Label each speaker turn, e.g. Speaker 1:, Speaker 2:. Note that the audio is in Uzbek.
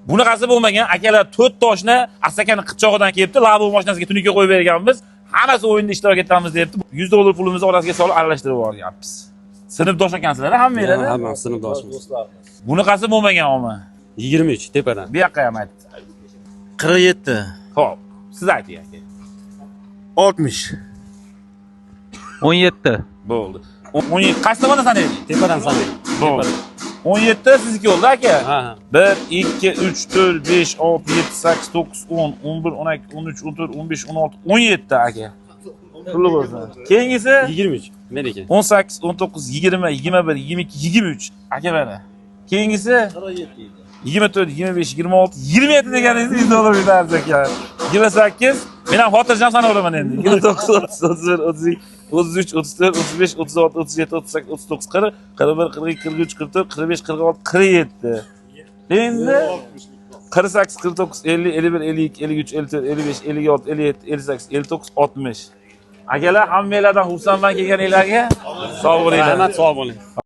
Speaker 1: Bunaqasi bo'lmagan. Akalar to'rtta oshna Asakani Qipchog'idan kelibdi. Labo mashinasiga tunuka qo'yib berganmiz. Hammasi o'yinda ishtirok etamiz deyapti. 100 dollar pulimizni orasiga solib aralashtirib yuboryapmiz. Sinfdosh ekansizlar hammanglar.
Speaker 2: Hammamiz sinfdoshimiz.
Speaker 1: Bunaqasi bo'lmagan omma.
Speaker 2: 23 tepadan.
Speaker 1: Bu yoqqa ham aytdi.
Speaker 3: 47.
Speaker 1: Xo'p, siz ayting, aka.
Speaker 3: 60.
Speaker 4: 17.
Speaker 1: Bo'ldi. 17 qaysi tomondan sanaylik?
Speaker 2: Tepadan sanang.
Speaker 1: Bo'ldi. 17 sizniki bo'ldi, aka.
Speaker 2: Ha.
Speaker 1: 1 2 3 4 5 6 7 8 9 10 11 12 13 14 15 16 17, aka. Pulli bo'lsin. Keyingisi?
Speaker 2: 23 meniki.
Speaker 1: 18 19 20 21 22 23, aka, mana. Keyingisi 24 25 26 27 deganingiz 100 dollar berardi, aka. 28, men ham xotirjam sanayveraman endi. 29 30 31 32 33 34 35 36 37 38 39 40 41 42 43 44 45 46 47. Endi 48 49 50 51 52 53 54 55 56 57 58 59 60. Akalar, hammanglardan xursandman kelganinglarga. Sog' bo'linglar.
Speaker 2: Rahmat, sog' bo'ling.